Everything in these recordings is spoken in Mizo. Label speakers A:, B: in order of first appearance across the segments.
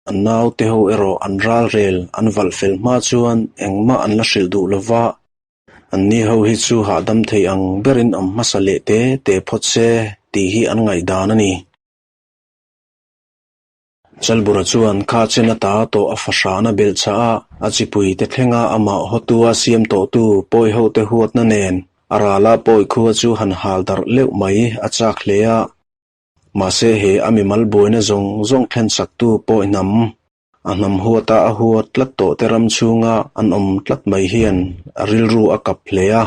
A: An naute ho erawh an ralrel an valh fel hma chuan engmah an la hrilh duh lo va, anni ho hi chu hahdam thei ang berin awm hmasa leh te te phawt se tih hi an ngaihdan a ni. Chalbura chuan kha chen ata tawh a fahrahna belh chah a, a chipui te thlenga amah hawtua siam tawhtu pawi hote huatna nen a rala pawi khua chu han hal darh leuh mai a chak hle a. Mahse he a mimal buaina zawng zawng thlen saktu pawi hnam, a hnam huata a huat tlat tawh te ram chhunga an awm tlat mai hian a rilru a kap hle a.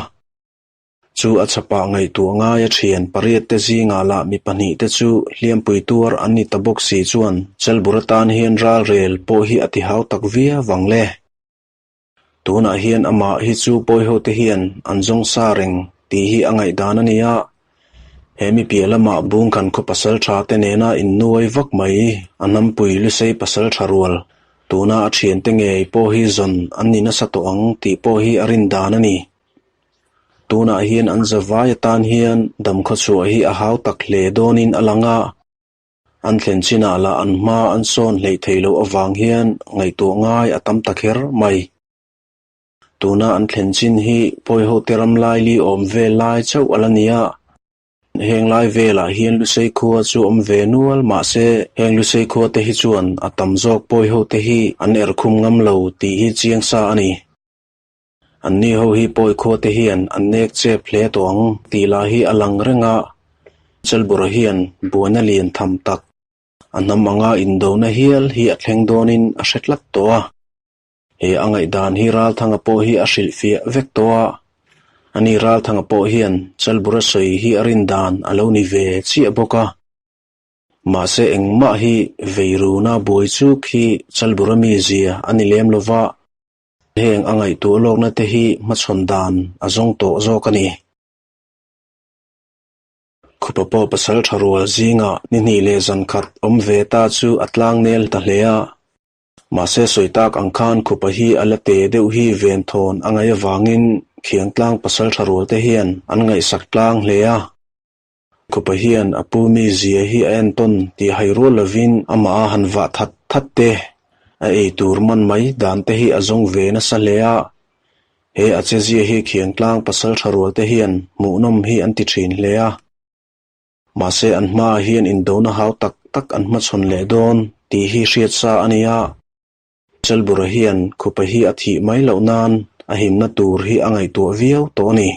A: Chu a chhapah ngaihtuah ngaia thian pariat te zingah lah mi pahnih te chu hliampui tuar an ni ta bawk si chuan Chelbur atan hian ralrel pawh hi a tihau tak viau vang le. Tunah hian amah hi chu pawiho te hian an zawng sa reng tih hi a ngaihdan a ni a. He mi piah lamah Bungkhan khaw pasal tha te nena innuai vak mai a hnampui Lusei pasal tha rual tuna a thiante ngei pawh hi zawn an ni nasa tawh ang tih pawh hi a rin dan a ni. Tunah hian an zavai atan hian damkhawchhuah hi a hau tak hle dawnin a lang a. An thlen chinah lah an hma an sawn hleih theih loh avang hian ngaihtuah ngai a tam ta kher mai. Tuna an thlen chin hi Pawihote ram laili awm vel lai chauh a la ni a. Heng lai velah hian Lusei khua chu awm ve nual mahse heng Lusei khua te hi chuan a tam zawk Pawihote hi an erkhum ngam lo tih hi chiang sa a ni. Anni ho hi pawi khuate hian an nek chep hle tawh ang tih lah hi a lang reng a, Chelbura hian buaina lian tham tak, a hnam anga indona hial hi a thleng dawnin a hre tlat tawh a. He a ngaihdan hi Ralthanga pawh hi a hrilhfiah vek tawh a, ani Ralthanga pawh hian Chelbura sawi hi a rin dan a lo ni ve chiah bawk a. Mahse engmah hi veiruna buai chuk hi Chelbura mizia a ni lem lova, Heng a ngaihtuah lawkna te hi hmachhawn dan a zawng tawh zawk a ni. Khupa pawh pasal tha rual zingah ni hnih leh zan khat awm ve ta chu a tlang nel ta hle a. Mahse sawi tak ang khan Khupa hi a la te deuh hi ven thawn a ngaih avangin Khiangtlang pasal tha rual te hian an ngaihsak tlang hle a. Khupa hian a pu mi zia hi a entawn tih hai rual lovin amah a han vah that that te, a ei tur man mai dan te hi a zawng ve nasa hle a. He a chezia hi Khiangtlang pasal tha rual te hian hmuhnawm hi an ti thin hle a. Mahse an hmaah hian indona hau tak tak an hmachhawn leh dawn tih hi hriat sa a ni a. Chelbura hian Khupa hi a thih mai loh nan a himna tur hi a ngaihtuah viau tawh a ni.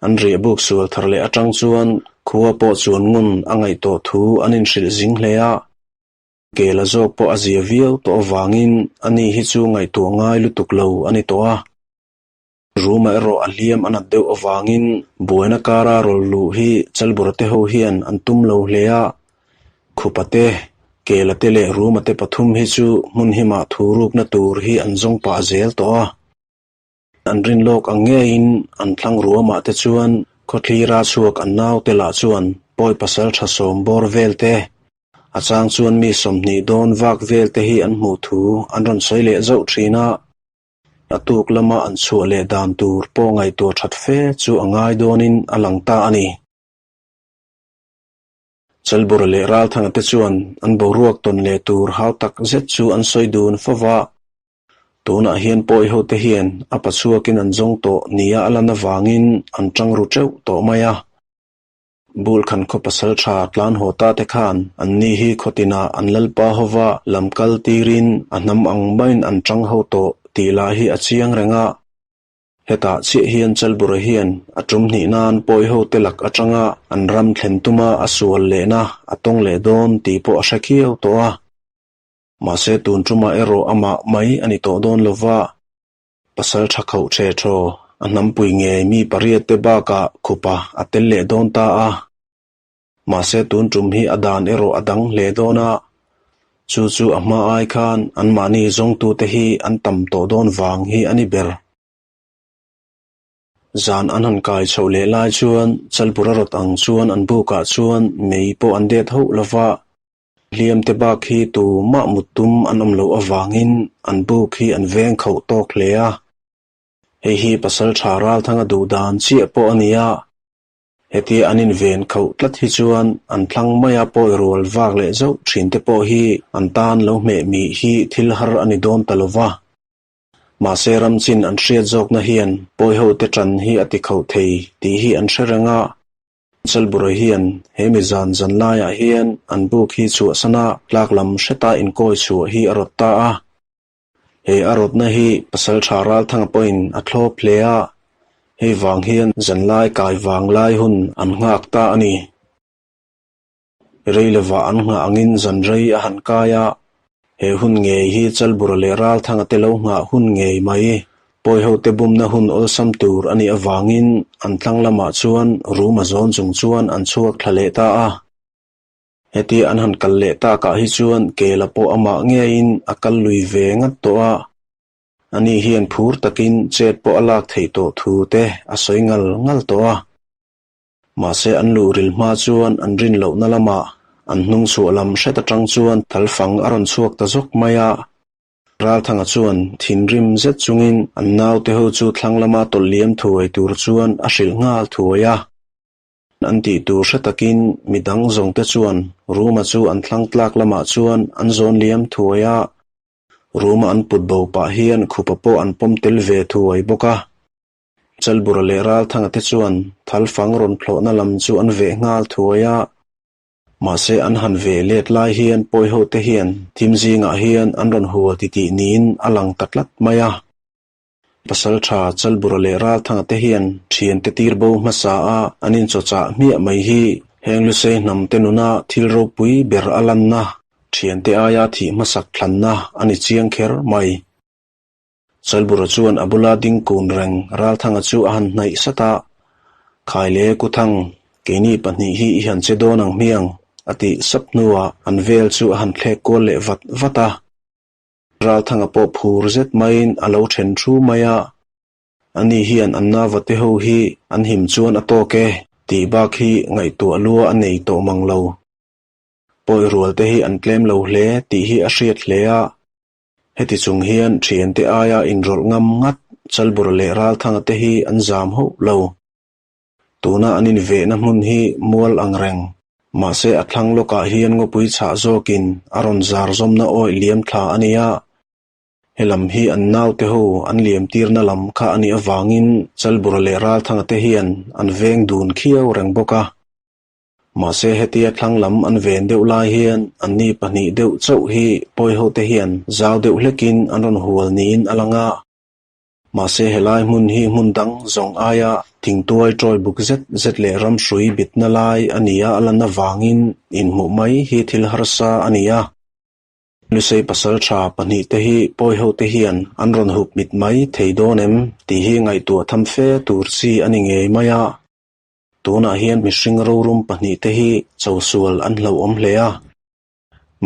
A: An riahbuk sual thar leh atang chuan khua pawh chuan ngun a ngaih tawh thu an inhrilh zing hle a. Kela zawk pawh a zia viau tawh avangin ani hi chu ngaihtuah ngai lutuk lo a ni tawh a. Ruma erawh a hliam a nat deuh avangin buaina kara rawl luh hi Chalbura te ho hian an tum lo hle a. Khupa te, Kela te leh Ruma te pathum hi chu hmun himah thu rukna tur hi an zawng pah zel tawh a. An rin lawk ang ngeiin an thlang ruamah te chuan khawthlira chhuak an naute lah chuan pawi pasal tha sawm bawr vel te, a chang chuan mi 20 dawn vak vel te hi an hmuh thu an rawn sawi leh zauh thin a. A tuk lama an chhuah leh dan tur pawh ngaihtuah that fe chu a ngai dawnin a lang ta a ni. Chalbura leh Ralthanga te chuan an boruak tawn leh tur hau tak zet chu an sawi dun fo va. Tunah hian pawi hote hian a pachhuakin an zawng tawh nia a lan avangin an tang ru teuh tawh mai a. Bulkhan khaw pasal tha tlan haw ta te khan anni hi khawtinah an lalpa hova lam kal tirin a hnam ang maiin an tang ho tawh tih lah hi a chiang reng a. Hetah chiah hian Chalbura hian a tum hnih nan pawi hote lak atanga an ram thlen tuma a sual lehna a tawng leh dawn tih pawh a hre khiau tawh a. Mahse tun tumah erawh amah mai a ni tawh dawn lova, pasal tha khauh the thaw a hnampui ngei mi pariat te bakah khupa a tel leh dawn ta a. Mahse tun tum hi a dan erawh a dang hle dawn a, chu chu a hma ai khan anmahni zawngtute hi an tam tawh dawn vang hi a ni ber. Zan an han kai chhoh leh lai chuan Chalbura rawt ang chuan an bukah chuan mei pawh an det hauh lova, Hliam te bak hi tu mah mut tum an awm loh avangin an buk hi an veng khauh tawk hle a. Hei hi pasal tha Ralthanga duh dan chiah pawh a ni a. Hetia an inven khauh tlat hi chuan an thlang maia pawi rual vak leh zauh thin te pawh hi an tan lo hmeh mih hi thil har a ni dawn ta lo va. Mahse ram chin an hriat zawkna hian pawi hote tan hi a ti khauh thei tih hi an hre reng a. Chalbura hian he mi zan zan laiah hian an buk hi chhuahsan a, tlak lam hreta inkawi chhuah hi a rawt ta a. He a rawtna hi Pasalṭha Ralthanga pawhin a thlawp hle a, hei vang hian zanlai kai vang lai hun an nghak ta a ni. Rei lovah an nghah angin zan rei a han kai a, he hun ngei hi Chalbura leh Ralthanga te lo nghah hun ngei mai. Pawihote bumna hun awlsam tur a nih avangin an tlang lamah chuan rum a zawn chung chuan an chhuak thla leh ta a. Hetia an han kal leh takah hi chuan Kela pawh amah ngeiin a kal lui ve ngat tawh a, ani hian phur takin chet pawh a lak theih tawh thu te a sawi ngal ngal tawh a. Mahse an luh ril hma chuan an rin lohna lamah an hnung chhuah lam hret atang chuan thalfang a rawn chhuak ta zawk mai a. Ralthanga chuan thinrim zet chungin an naute ho chu thlang lama tawlh liam thuai tur chuan a hrilh nghal thuai a. An tih tur hre takin mi dang zawngte chuan Ruma chu an thlang tlak lamah chuan an zawn liam thuai a, Ruma an put bo pah hian khupa pawh an pawm tel ve thuai bawk a. Chalbura leh Ralthanga te chuan thalfang rawn thlawhna lam chu an veh nghal thuai a, mahse an han veh let lai hian pawiho te hian thim zingah hian an rawn hual titih niin a lang ta tlat mai a. Pasalṭha Chalbura leh Ralthanga te hian ṭhiante tir bo hmasa a an inchawchah hmiah mai hi heng Lusei hnam te nuna thil ropui ber a lanna, ṭhiante aia thih hmasak thlanna a ni chiang kher mai. Chalbura chuan a bula ding kun reng Ralthanga chu a han hnaih sat a, Khaile Kuthang, keini pahnih hi i han che dawn ang hmiang, a tih sap hnuah an vel chu a han thlek kual leh vat vat a. Ralthanga pawh phur zet maiin a lo then thu mai a, ani hian an navate ho hi an him chuan a tawk e tih bak hi ngaihtuah lua a nei tawh mang lo. Pawi rualte hi an tlem lo hle tih hi a hriat hle a, heti chung hian thiante aia inrawlh ngam ngat Chalbura leh Ralthanga te hi an zam hauh lo. Tuna an invehna hmun hi mual ang reng. Mahse a thlang lawkah hian ngawpui chhah zawkin a rawn zar zawmna awih liam thla a ni a. He lam hi an naute ho an liam tirna lam kha a nih avangin Chalbura leh Ralthanga te hian an veng dun khiau reng bawk a. Mahse hetia thlang lam an ven deuh lai hian anni pahnih deuh chauh hi pawiho te hian zau deuh hlekin an rawn hual niin a lang a. Mahse helai hmun hi hmun dang zawng aia thingtuai tawi buk zet zet leh ramhrui bitna lai a ni a, a lan avangin inhmuh mai hi thil harsa a ni a. Lusei pasal tha pahnihte hi pawihote hian an rawn hup mit mai thei dawn em tih hi ngaihtuah tham fe tur chi a ni ngei mai a. Tunah hian mihring rorum pahnihte hi chosual an hlauhawm hle a.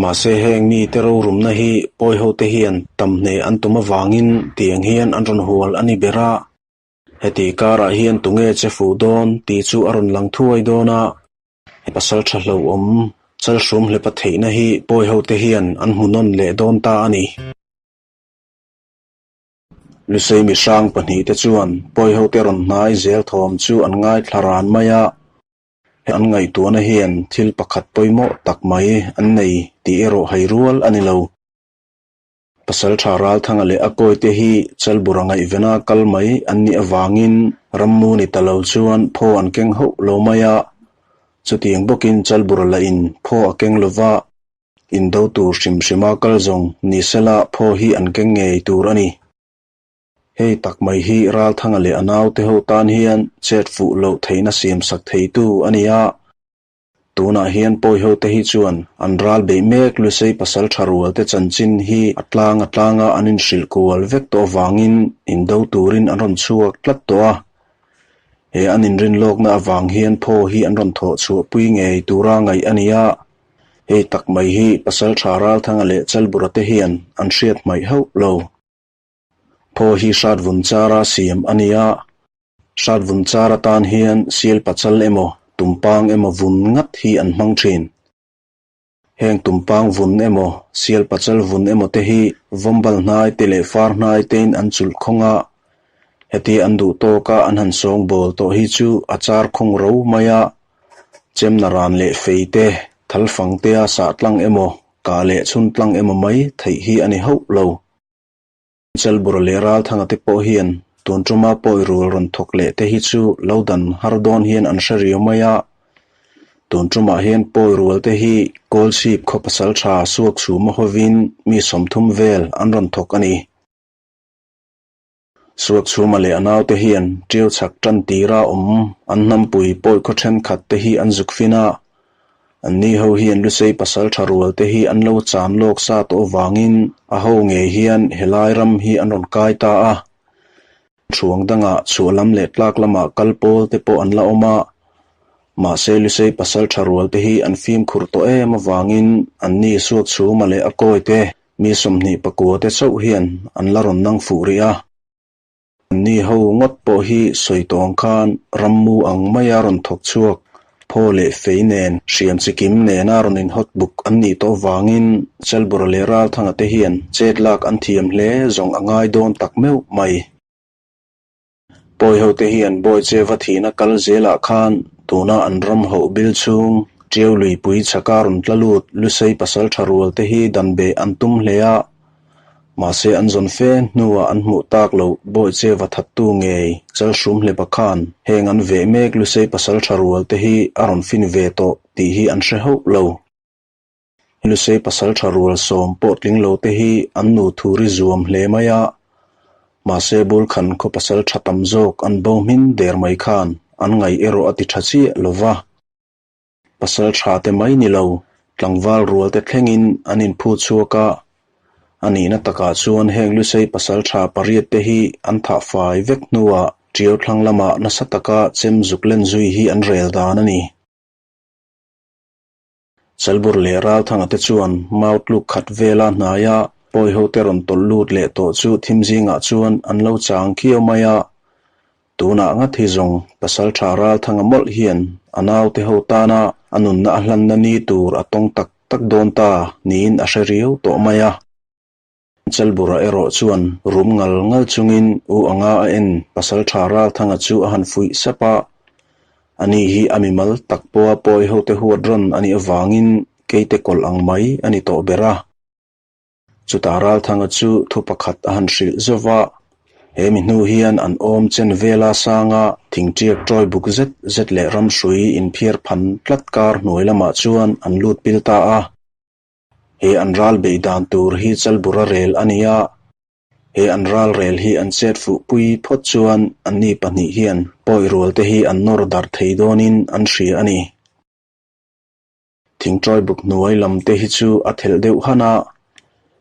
A: Mahse heng mite rorumna hi pawihote hian tam hneh an tum avangin tiang hian an rawn hual a ni ber a. Heti karah hian tunge che fuh dawn tih chu a rawn lang thuai dawn a. Pasal tha hlauhawm chalhrum hlepa theihna hi pawihote hian an hmu nawn leh dawn ta a ni. Lusei mihrang pahnihte chuan pawihote rawn hnai zel thawm chu an ngaithla ran mai a. An ngaihtuahna hian thil pakhat pawimawh tak mai an nei tih erawh hai rual a ni lo. Pasalṭha Ralthanga leh a kawite hi Chalbura ngaihvena kal mai an nih avangin rammu ni ta lo chuan phaw an keng hauh lo mai a. Chutiang bawkin Chalbura lahin phaw a keng lo va, indo tur hrim hrima kal zawng ni sela phaw hi an keng ngei tur a ni. Hei tak mai hi Ralthanga leh a naute ho tan hian chet fuh loh theihna siamsak theitu a ni a. Tunah hian pawihote hi chuan an ral beih mek Lusei pasal tha rualte chanchin hi a tlang a tlanga an inhrilh kual vek tawh avangin indo turin an rawn chhuak tlat tawh a. He an inrinlawkna avang hian phaw hi an rawn thawh chhuahpui ngei tura ngaih a ni a. Hei tak mai hi pasal tha Ralthanga leh Chalbura te hian an hriat hmaih hauh lo. Phaw hi hrat vun chara siam a ni a, hrat vun char atan hian sial pachal emaw tumpang emaw vun ngat hi an hmang thin. Heng tumpang vun emaw sial pachal vun emaw te hi vawmbal hnai te leh far hnai tein an chulh khawng a. Heti an duh tawka an han sawngbawl tawh hi chu a char khawng ro mai a, chemna ran leh fei te, thalfang tea sah tlang emaw, kah leh chhun tlang emaw mai theih hi a ni hauh lo. Chelbura leh Ralthanga te pawh hian tun tuma pawi rul rawn thawk leh te hi chu lo dan har dawn hian an hre riau mai a. Tun tumah hian pawi rual te hi Kawlchhip khaw pasaltha Suakchhuma hovin mi 30 vel an rawn thawk a ni. Suakchhuma leh a naute hian ṭiau chhak ṭan tira awm an hnampui pawi khaw ṭhenkhat te hi an zuk fin a. Anni ho hian Lusei pasal ṭha rual te hi an lo chan lawk sa tawh avangin a ho ngei hian helai ram hi an rawn kai ta a. Thuang dangah chhuah lam leh tlak lamah kal pawl te pawh an la awm a. Mahse Lusei pasal ṭha rual te hi an fimkhur tawh em avangin anni Suakchhuma leh a kawi te Mi 29 te chauh hian an la rawn nang fuh rih a. Anni ho ngawt pawh hi sawi tawng khan rammu ang maia rawn thawk chhuak, phaw leh fei nen, hriam chikim nena rawn inhawt buk an nih tawh vangin Chelbura leh Ralthanga te hian chet lak an thiam hle zawng a ngai dawn tak meuh mai. Pawi hote hian Bawicheva thihna kal zelah khan tuna an ram hauh bil chhung Ṭiau luipui chhaka rawn tla lut Lusei pasalṭha rual te hi dan beh an tum hle a, mahse an zawn fe hnuah an hmuh tak loh Bawicheva thattu ngei Chalhrum Hlepa khan heng an veh mek Lusei pasalṭha rual te hi a rawn fin ve tawh tih hi an hre hauh lo. Lusei pasalṭha rual 10 pawh tling lo te hi an nu thuri zuam hle mai a, mahse Bulkhan khaw pasalṭha tam zawk an bo hmin der mai khan an ngaih erawh a ti ṭha chiah lo va. Pasalṭha te mai ni lo, tlangval rual te thlengin an inphut chhuak a, a nihna takah chuan heng Lusei pasalṭha pariat te hi an thah fai vek hnuah Ṭiau thlang lamah nasa taka chem zuk len zui hi an rel dan a ni. Chalbur leh Ralthanga te chuan mau tluk khat vela hnaia pawi hote rawn tawlh lut leh tawh chu thim zingah chuan an lo chang khiau mai a. Tunah ngat hi zawng Pasalṭha Ralthanga mawlh hian a naute ho tana a nunna a hlanna ni tur a tawng tak tak dawn ta niin a hre riau tawh mai a. Chalbura erawh chuan rum ngal ngal chungin u anga a en Pasalṭha Ralthanga chu a han fuih sap a. Ani hi a mimal tak pawha pawi hote huat rawn a nih avangin keite kawlh ang mai a ni tawh ber a. Chutah Ralthanga chu thu pakhat a han hrilh zauh va, he mi hnu hian an awm chen vela sanga thingṭiak ṭawi buk zet zet leh ramhrui inphiar phan tlat kar hnuai lamah chuan an lut pil ta a. He an ral beih dan tur hi Chalbura rel a ni a, he an ral rel hi an chet fuh pui phawt chuan anni pahnih hian pawi rual te hi an nawr darh thei dawnin an hria a ni. Thingṭawi buk hnuai lam te hi chu a thelh deuh han a,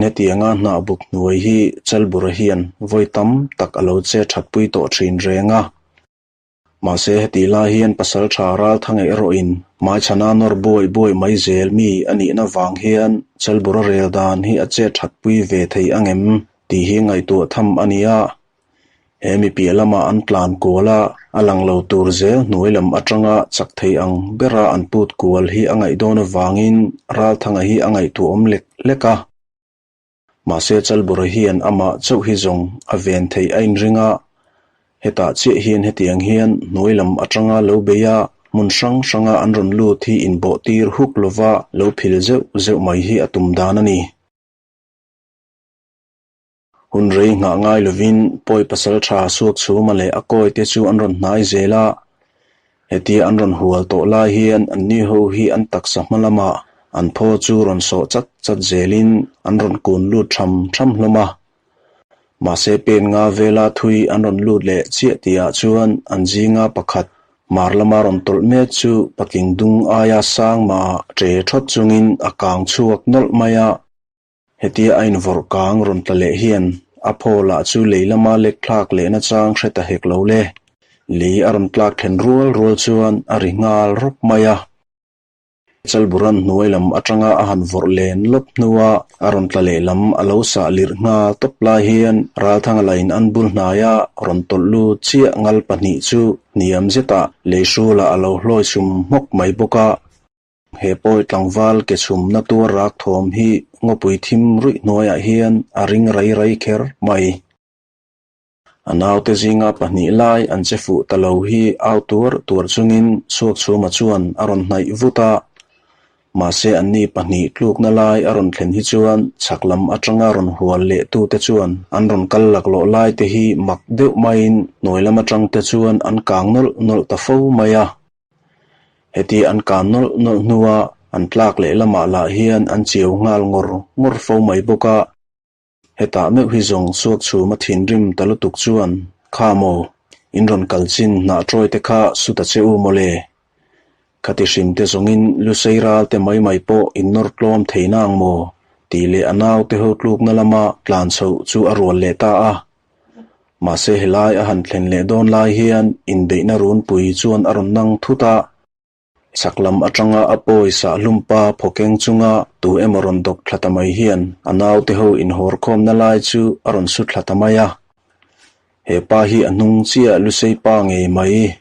A: hetianga hnah buk hnuai hi Chalbura hian vawi tam tak a lo che that pui tawh thin reng a. Mahse hetih lai hian pasalṭha Ralthanga erawhin hmaichhana nawr buai buai mai zel mi a nihna vang hian Chalbura rel dan hi a chet that pui ve thei angem tih hi ngaihtuah tham a ni a. He mi piah lamah an tlan kual a, a lang lo tur zel hnuai lam atanga chak thei ang bera an put kual hi a ngaih dawn avangin Ralthanga hi a ngaihtuahawm lek lek a. Mahse Chalbura hian amah chauh hi zawng a ven theih a inring a, hetah chiah hian hetiang hian hnuai lam atanga lo bei a, hmun hrang hranga an rawn lut hi inbawh tir huk lova lo phil zeuh zeuh mai hi a tum dan a ni. Hun rei nghah ngai lovin pawi pasal tha Suakchhuma leh a kawi te chu an rawn hnai zel a. Hetia an rawn hual tawh lai hian anni ho hi an taksa hma lamah an phaw chu rawn sawh chat chat zelin an rawn kun lut tham tham hlawm a. Mahse pen nga vela thui an rawn lut leh chiah tihah chuan an zinga pakhat hmar lama rawn tawlh mek chu patling dung aia sang mahah ṭe thawt chungin a kang chhuak nawlh mai a. Hetia a invawrh kang rawn tla leh hian a phaw lah chu lei lama lek thlak lehna chang hre ta hek lo le. Lei a rawn tlak thlen rual rual chuan a ri nghal rawp mai a. Chalburan hnuai lam atanga a han vawrh len lawp hnua a rawn tla leh lam a lo sah lirh nghal tawp lai hian Ralthanga lain an bul hnaia rawn tawlh lut chiah ngal pahnih chu hniam zetah lei hrulah a lo hlawi chhum hmawk mai bawk a. He pawi tlangval ke chhumna tuar rak thawm hi ngawpui thim ruih hnuaiah hian a ring rai rai kher mai. A naute zinga pahnih lai an che fuh ta lo hi au tuar tuar chungin Suakchhuma chuan a rawn hnaih vut a. Mahse anni pahnih tlukna lai a rawn thlen hi chuan chhak lam atanga rawn hual leh tute chuan an rawn kal laklawh lai te hi mak deuh maiin hnuai lam atang te chuan an kang nawlh nawlh ta fo mai a. Heti an kan nawlh nawlh hnua an tlak leh lamah lah hian an chiau nghal ngawr ngawr fo mai bawk a. Hetah meuh hi zawng suak chhum a thinrim ta lutuk chuan, Kha maw, in rawn kal chin hnah tawi te kha su ta che u mawle. Khati hrim te zawngin Lusei ral te mai mai pawh in nawr tlawm thei nang maw? tih leh a naute ho tlukna lama tlan chhoh chu a rual leh ta a. Mahse helai a han thlen leh dawn lai hian inbeihna runpui chuan a rawn nang thut a. Chhak lam atanga a pawi sah hlumpa phawkeng chunga tu emaw rawn dawk thla ta mai hian a naute ho inhawrkhawmna lai chu a rawn su thla ta mai a. He pa hi a hnung chiah Lusei pa ngei mai,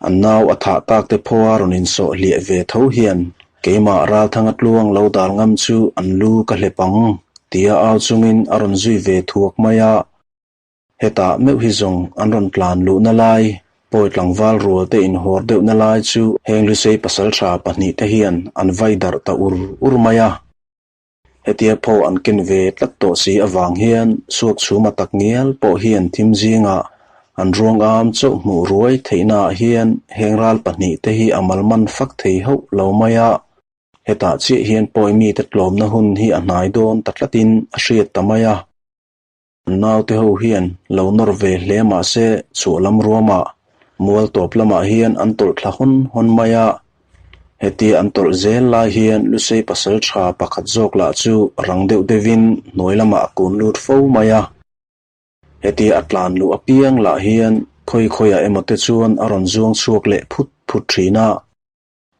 A: an nau a thah tak te phaw a rawn insawh hliah ve tho hian keimah Ralthanga tluang lo dal ngam chu an lu ka hlep ang tia au chungin a rawn zui ve thuak mai a. Hetah meuh hi zawng an rawn tlan luhna lai, pawi tlangval rual te inhawr deuhna lai chu heng Lusei pasaltha pahnihte hian an vai darh ta ur ur mai a. Hetia phaw an ken ve tlat tawh si avang hian suak chhuma tak ngial pawh hian thim zingah an ruang am chauh hmuh ruai theihnaah hian heng ral pahnihte hi a malman fak thei hauh lo mai a. Hetah chiah hian pawi mite tlawmna hun hi a hnai dawn ta tlatin a hriat ta mai a. An naute ho hian lo nawr ve hle mah se chhuah lam ruamah mual tawp lamah hian an tawlh thla hawn hawn mai a. Hetia an tawlh zel lai hian Lusei pasal tha pakhat zawk lah chu rang deuh deuhin hnuai lamah a kun lut fo mai a. Hetia a tlan luh apiang lah hian khawi khawiah emaw te chuan a rawn zuang chhuak leh phut phut thin a.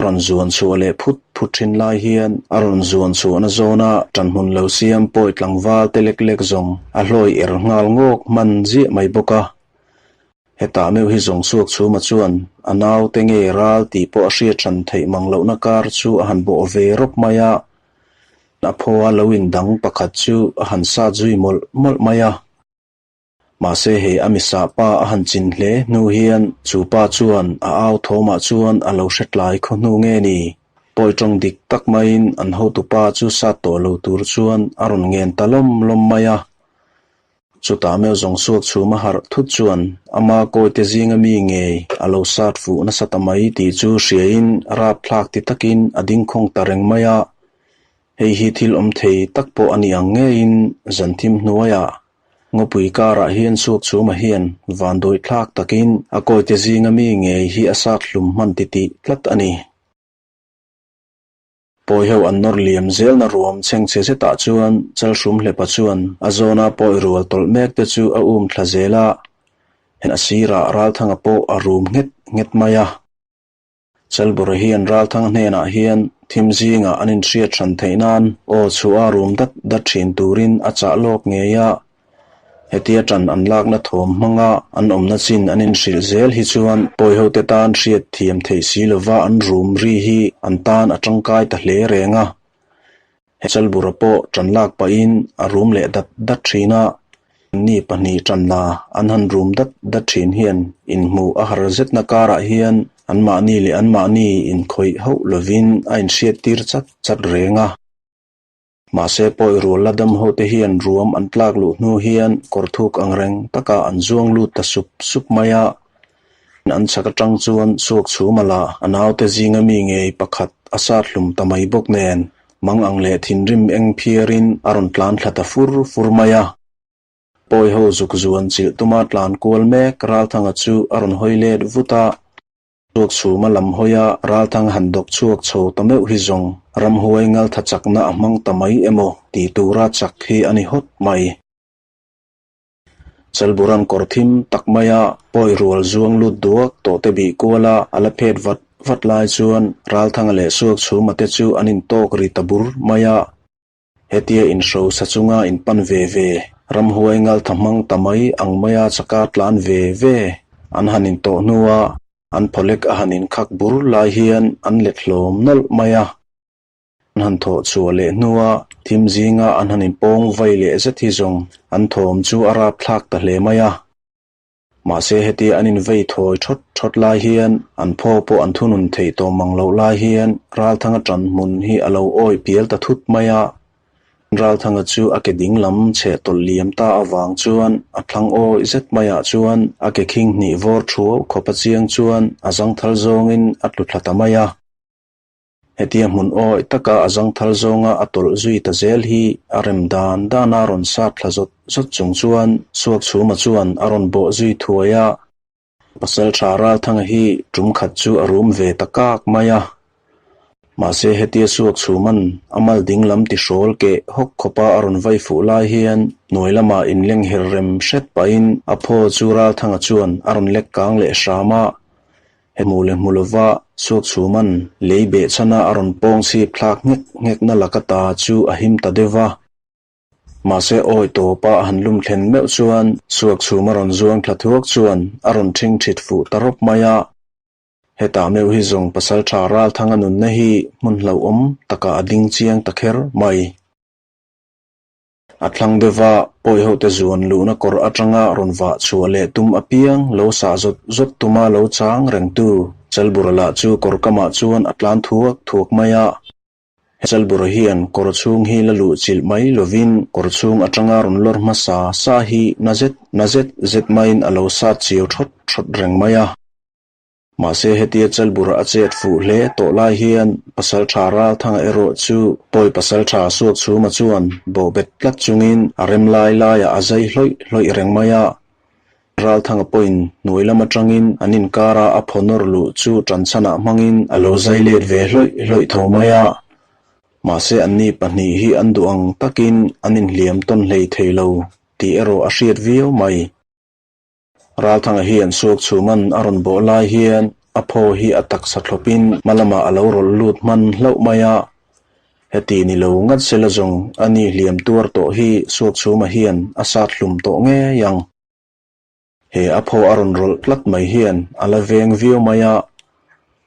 A: Rawn zuan chhuah leh phut phut thin lai hian a rawn zuan chhuahna zawna ṭanhmun lo siam pawi tlangval te lek lek zawng a hlawi er nghal ngawk hman ziah mai bawk a. Hetah meuh hi zawng chhuak chhuma chuan a naute nge ral tih pawh a hriat hran theih mang lohna kar chu a han bawh ve rawp mai a, a phaw a lo indang pakhat chu a han sat zui mawlh mawlh mai a. Mahse hei a misa pa a han chin hle hnu hian chu pa chuan a au thawmah chuan a lo hre tlai khaw hnu nge ni? Pawi tawng dik tak maiin an hotupa chu sat tawh lo tur chuan a rawn ngen ta lawm lawm mai a. Chutah meuh zawng suak chhum a harh thut chuan ama kawite zinga mi ngei a lo sat fuh nasa ta mai tih chu hriain rapthlak ti takin a ding khawng ta reng mai a. Hei hi thil awm thei tak pawh a ni ang ngeiin zanthim hnuaiah Ngawpui karah hian suak chhuma hian vanduai thlak takin a kawite zinga mi ngei hi a sat hlum hman titih tlat a ni. Pawi ho an nawr liam zelna ruam chhengchhe zetah chuan Chalhrum hlepa chuan a zawna pawi rual tawlh mek te chu a um thla zel a, a sirah Ralthanga pawh a rum nghet nghet mai a. Chalbura hian Ralthanga hnenah hian thim zingah an inhriat hran theih nan aw chhuah a rum dat dat thin turin a chah lawk ngei a. Hetia tan an lakna thawm hmanga an awmna chin an inhrilh zel hi chuan pawihote tan hriat thiam theih si lova an rum ri hi an tan a tangkai ta hle reng a. He Chalbura pawh tan lak pahin a rum leh dat dat thin a, anni pahnih tan la an han rum dat dat thin hian inhmuh a har zetna karah hian anmahni leh anmahni inkhawih hauh lovin a inhriattir chat chat reng a. Mahse pawi rual la dam hote hian ruam an tlak luh hnu hian kawr thuk ang reng takah an zuang lut ta sup sup mai a. An chhak atang chuan suak chhuma la a naute zinga mi ngei pakhat a sat hlum ta mai bawk nen mang ang leh thinrim eng phiarin a rawn tlan thla ta fur fur mai a. Pawi ho zuk zuan chilh tuma tlan kual mek Ralthanga chu a rawn hawi let vut a. Suak chhuma lam hawi a Ralthang han dawk chhuak chho ta meuh hi zawng ramhuai ngaltha chakna a hmang ta mai emaw tih tura chak hi a ni hawt mai. Chalburan kawr thim tak maia pawi rual zuang lut duak tawh te bih kuala a la phet vat vat lai chuan Ralthanga leh Suak chhuma te chu an intawk ri ta bur mai a. Hetia inhrosa chunga inpan ve ve, ramhuai ngaltha hmang ta mai ang maia chaka tlan ve ve an han intawh hnua an phawlek a han inkhak bur lai hian an let hlawm nawlh mai a. An han thawh chhuah leh hnua thim zinga an han inpawng vai leh zet hi zawng an thawm chu a rapthlak ta hle mai a. Mahse hetia an invei thawi thawt thawt lai hian an phaw pawh an thunun theih tawh mang loh lai hian Ralthanga ṭan hmun hi a lo awi pial ta thut mai a. Ralthanga chu a ke ding lam chhe tawlh liam ta avang chuan a thlang awi zet maiah chuan a ke khing hnih vawr thuau khawp a chiang chuan a zangthal zawngin a tlu thla ta mai a. Hetia hmun awi taka a zangthal zawnga a tawlh zui ta zel hi a rem dan dana rawn sat thla zawt zawt chung chuan Suakchhuma chuan a rawn bawh zui thuai a. Pasalṭha Ralthanga hi ṭum khat chu a rum ve ta kak mai a. Mahse hetia Suakchhuma'n a mal ding lam ti hrawl keh hawk khawpa a rawn vai fuh lai hian hnuai lamah inleng her rem hret pahin a phaw chu Ralthanga chuan a rawn lek kang leh hram a. He hmu leh hmu lova Suakchhuma'n lei behchhana a rawn pawng chhip thlak nghek nghekna laka ta chu a him ta deuh va. Mahse awi tawpa a han lum thlen meuh chuan Suakchhum a rawn zuang thla thuak chuan a rawn ṭhing ṭhit fuh ta rawp mai a. Hetah meuh hi zawng Pasalṭha Ralthanga nunna hi hmun hlauhawm takah a ding chiang ta kher mai. A thlang deuha pawihote zuan luhna kawr aṭanga rawn vah chhuah leh tum apiang lo sah zawt zawt tuma lo chang rengtu Chalbura lah chu kawr kamah chuan a tlan thuak thuak mai a. Chalbura hian kawr chhung hi la luh chilh mai lovin kawr chhung aṭanga rawn lawr hmasa sa hi na zet na zet zet maiin a lo sat chiau thawt thawt reng mai a. Mahse hetia Chalbura a chet fuh hle tawh lai hian Pasalṭha Ralthanga erawh chu pawi Pasalṭha Suakchhuma chuan bawhbet tlat chungin a rem lai laiah a zai hlawih hlawih reng mai a. Ralthanga pawhin hnuai lam atangin an inkara a phaw nawr luh chu ṭanchhanah hmangin a lo zai let ve hlawih hlawih tho mai a. Mahse anni pahnih hi an duh ang takin an inhliam tawn hlei thei lo tih erawh a hriat viau mai. Ralthanga hian Suakchhuman a rawn bawh lai hian a phaw hi a taksa thlawpin hma lamah a lo rawlh lut hman hlauh mai a. Heti ni lo ngat sela zawng a ni hliam tuar tawh hi Suakchhuma hian a sat hlum tawh ngei ang. He a phaw a rawn rawlh tlat mai hian a la veng viau mai a.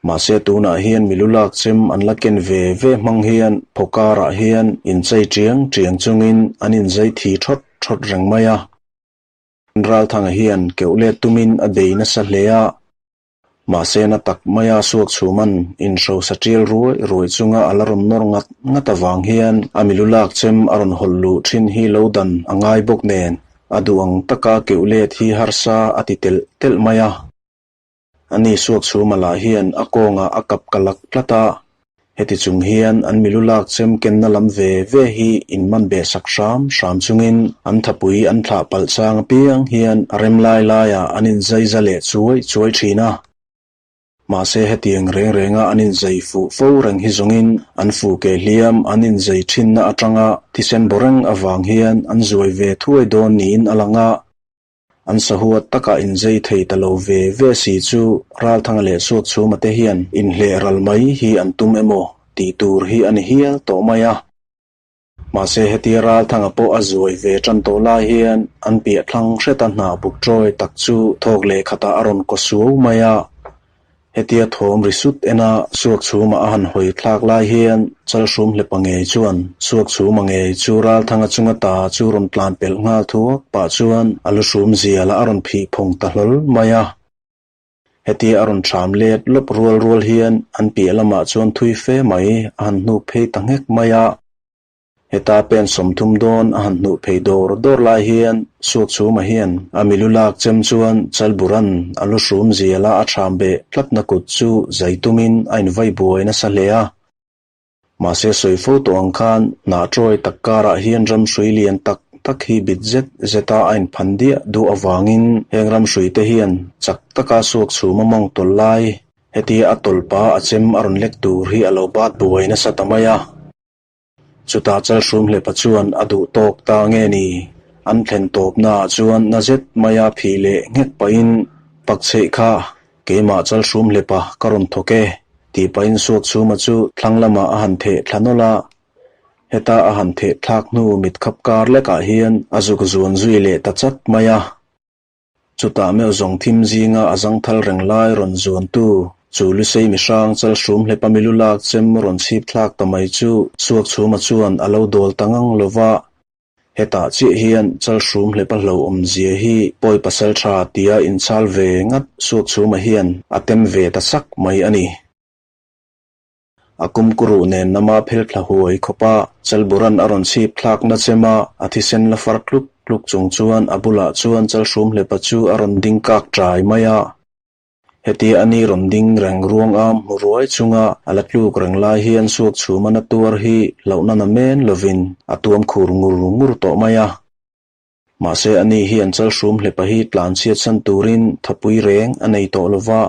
A: Mahse tunah hian milu lak chem an la ken ve ve hmang hian phaw karah hian inchei tiang tiang chungin an inzai thi thawt thawt reng mai a. Ralthanga hian keuh let tumin a bei nasa hle a, mahse na tak maia Suakchhuman inhrosa tial ruai ruai chunga a la rawn nawr ngat ngat avang hian a milu lak chem a rawn hawlh luh thin hi lo dan a ngai bawk nen a duh ang taka keuh let hi harsa a ti telh telh mai a. Ani Suakchhuma lah hian a kawngah a kap ka lak tlat a, heti chung hian an milu lak chem kenna lam ve ve hi inman beh sak hram hram chungin an thapui an thlah palh chang apiang hian a rem lai laiah an inzai za leh chuai chuai thin a. Mahse hetiang reng renga an inzai fuh fo reng hi zawngin an fuh ke hliam an inzai thinna atanga thisen baw reng avang hian an zuai ve thuai dawn niin a lang a. An sahuat takah inzei thei ta lo ve ve si chu Ralthanga leh Suakchhuma te hian inhleh ral mai hi an tum emaw tih tur hi a ni hial tawh mai a. Mahse hetia Ralthanga pawh a zuai ve tan tawh lai hian an piah thlang hreta hnah buk tawi tak chu thawk leh khatah a rawn kaw suau mai a. Hetia thawm ri sut ena Suakchhuma a han hawi thlak lai hian Chalhrum hlepa ngei chuan Suakchhuma ngei chu Ralthanga chunga ta chu rawn tlan pelh nghal thuak pah chuan a lu hrum zialah a rawn phih phawng ta hlawl mai a. Hetia a rawn ṭham let lawp rual rual hian an piah lamah chuan thui fe mai a han hnuk phei ta nghek mai a. Heta pen 30 dawn a han hnuh phei dawr dawr lai hian Suakchhuma hian a milu lak chem chuan Chalburan a lu hrum ziala a ṭham beh tlatna kut chu zai tumin a invai buai nasa hle a. Mahse sawi fo tawh ang khan hnah ṭawi tak karah hian ramhrui lian tak tak hi bit zet zeta a inphan diah duh avangin heng ramhrui te hian chak taka Suakchhuma mawng tawlh lai hetia a tawlhpa a chem a rawn lek tur hi a lo bat buai nasa ta mai a. Chutah Chalhrum hlepa chuan a duh tawk ta nge ni? An thlen tawpnaah chuan na zet maia phih leh nghek pahin, Pakchheih kha, keimah Chalhrum hlepa ka rawn thawk e, tih pahin Suakchhuma chu thlang lamah a han theh thla nawlh a. Heta a han theh thlak hnu mitkhap kar lekah hian a zuk zuan zui leh ta chat mai a. Chutah meuh zawng thim zinga a zangthal reng lai rawn zuantu chu Lusei mihrang Chalhrum hlepa milu lak chem rawn chhip thlak ta mai chu Suakchhuma chuan a lo dawl ta ngang lo va. Hetah chiah hian Chalhrum hlepa hlauhawm zia hi Pawi Pasalṭha tia inchhal ve ngat Suakchhuma hian a tem ve ta sak mai a ni. A kumkuruh nen nama phel thla huai khawpa Chalburan a rawn chhip thlakna chem a, a thisen la far tluk tluk chung chuan a bulah chuan Chalhrum hlepa chu a rawn ding kak ṭai mai a. Hetia a ni rawn ding reng ruang a hmu ruai chunga a la tluk reng lai hian suak chhuma na tuar hi hlauhna na men lovin a tuam khur ngur ngur tawh mai a. Mahse a ni hian Chalhrum hlepa hi tlan chhiat san turin thapui reng a nei tawh lova,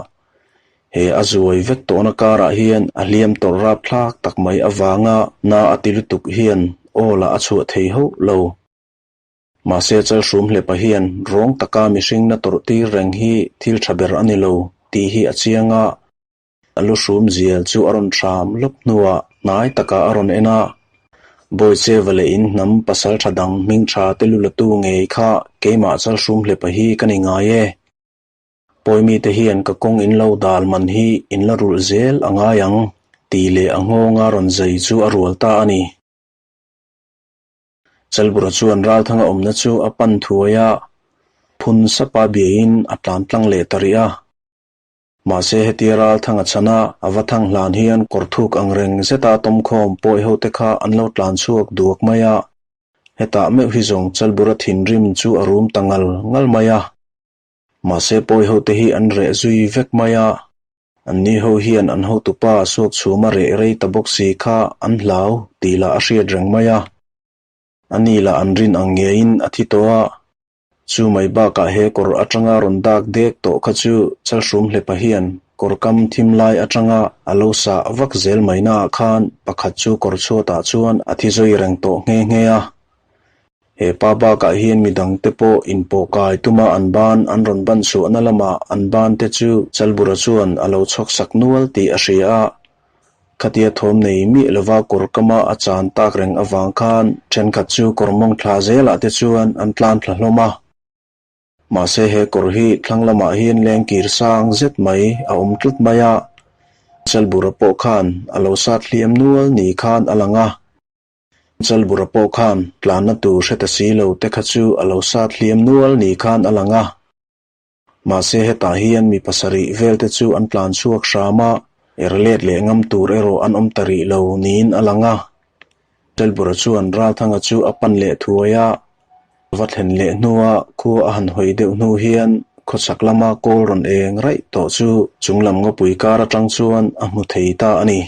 A: he a zuai vek tawhna karah hian a hliam tawrh rapthlak tak mai avanga na a ti lutuk hian aw lah a chhuah thei hauh lo. Mahse Chalhrum hlepa hian rawng taka mihring na tawrh tir reng hi thil tha ber a ni lo tih hi a chiang a, a lu hrum zial chu a rawn hram lawp hnuah hnai takah a rawn en a, Bawicheva leh in hnam pasal tha dang hming tha te lu latu ngei kha keimah Chalhrum hlepa hi ka ni ngai e. Pawimi te hian ka kawng in lo dal man hi in la rulh zel a ngai ang tih leh a nghawnga rawn zai chu a rual ta a ni. Chalbura chuan Ralthanga awmna chu a pan thuai a, phun sapa biain a tlan tlang leh ta rih a. Mahse hetia Ralthanga chhana a va thang hlan hian kawr thuk ang reng zeta tawmkhawm pawi ho te kha an lo tlan chhuak duak mai a, hetah meuh hi zawng Chalbura thinrim chu a rum ta ngal ngal mai a. Mahse pawi ho te hi an reh zui vek mai a, Anni ho hian an hotupa suak chhuma reh rei ta bawk si kha an hlau tih lah a hriat reng mai a. Ani lah an rin ang ngeiin a thi tawh a. Chu mai bakah he kawr atanga rawn dak dek tawh kha chu Chalhrum hlepa hian kawr kam thim lai atanga a lo sah vak zel mai naah khan pakhat chu kawr chhuatah chuan a thi zui reng tawh nghe nghe a. He pa bakah hian mi dangte pawh inpawh kai tuma an ban an rawn ban chhuahna lamah an ban te chu Chalbura chuan a lo chhawk sak nual tih a hria a. Khatia thawm nei miah lova kawr kama a chan tak reng avang khan thenkhat chu kawr mawng thla zelah te chuan an tlan thla hlawm a. Mahse he kawr hi thlang lamah hian lengkir sang zet mai a awm tlat mai a, Chalbura pawh khan a lo sat hliam nual ni khan a lang a. Chalbura pawh khan tlanna tur hre ta si lo te kha chu a lo sat hliam nual ni khan a lang a. Mahse hetah hian mi pasarih vel te chu an tlan chhuak hram a, er let leh ngam tur erawh an awm ta rih lo niin a lang a. Chalbura chuan Ralthanga chu a pan leh thuai a, va thlen leh hnua khua a han hawi deuh hnu hian khawchhak lama kawl rawn eng raih tawh chu chunglam ngawpui kar atang chuan a hmu thei ta a ni.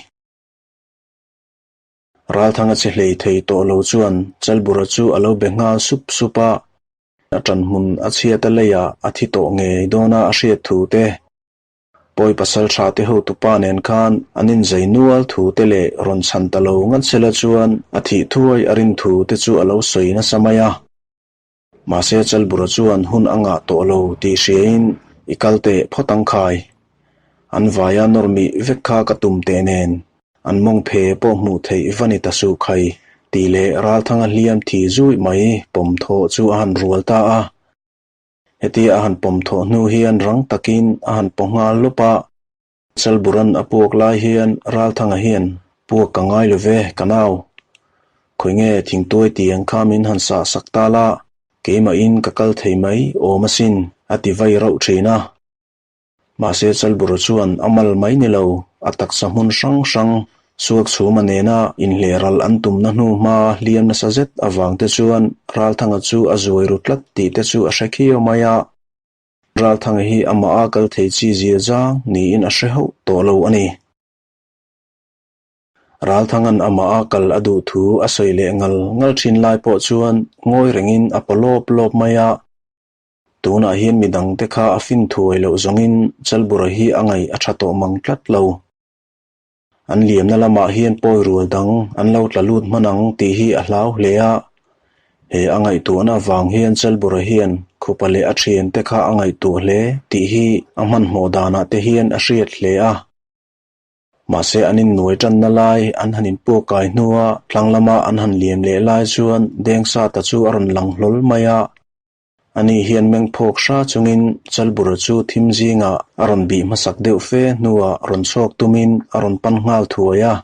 A: Ralthanga che hlei thei tawh lo chuan Chalbura chu a lo be nghal sup sup a, a ṭanhmun a chhiat a leiah a thi tawh ngei dawna a hriat thu te, Pawi pasal tha te hotupa nen khan an inzei nual thu te leh rawn chhan ta lo ngat sela chuan a thih thuai a rin thu te chu a lo sawi nasa mai a. Mahse Chalbura chuan hun a ngah tawh lo tih hriain i kal teh phawt ang khai. An vaia nawr mih vek kha ka tum teh nen an mawng phe pawh hmuh theih va ni ta suh khai tih leh Ralthanga hliam thi zuih mai pawm thawh chu a han rual ta a. Hetia a han pawm thawh hnu hian rang takin a han paw nghal lawp a. Chalburan a puak lai hian Ralthanga hian puak ka ngai lo ve, ka nau. Khawi nge thingtuai tiang kha min han sah sak ta la, keimahin ka kal thei mai awm asin, a ti vai rauh thin a. Mahse Chalbura chuan a mal mai ni lo, a taksa hmun hrang hrang suak chhuma nena inhlehral an tumna hnu hma hliam nasa zet avang te chuan Ralthanga chu a zuai ru tlat tih te chu a hre khiau mai a. Ralthanga hi amah a kal thei chi zia zang niin a hre hauh tawh lo a ni. Ralthanga'n amah a kal a duh thu a sawi leh ngal ngal thin lai pawh chuan ngawi rengin a paw lawp lawp mai a. Tunah hian midangte kha a fin thuai loh zawngin Chalbura hi a ngaih a tha tawh mang tlat lo. An liamna lamah hian pawi rual dang an lo tla lut hman ang tih hi a hlau hle a. He a ngaihtuahna avang hian Chalbura hian khupa leh a thiante kha a ngaihtuah hle tih hi a hmanhmawh danah te hian a hriat hle a. Mahse an innuai tanna lai an han inpuak kai hnua tlang lama an han liam leh lai chuan Dengsata chu a rawn lang hlawl mai a. Ani hian meng phawk hra chungin Chalbura chu thim zingah a rawn bih hmasak deuh fe hnuah rawn chhuak tumin a rawn pan nghal thuai a.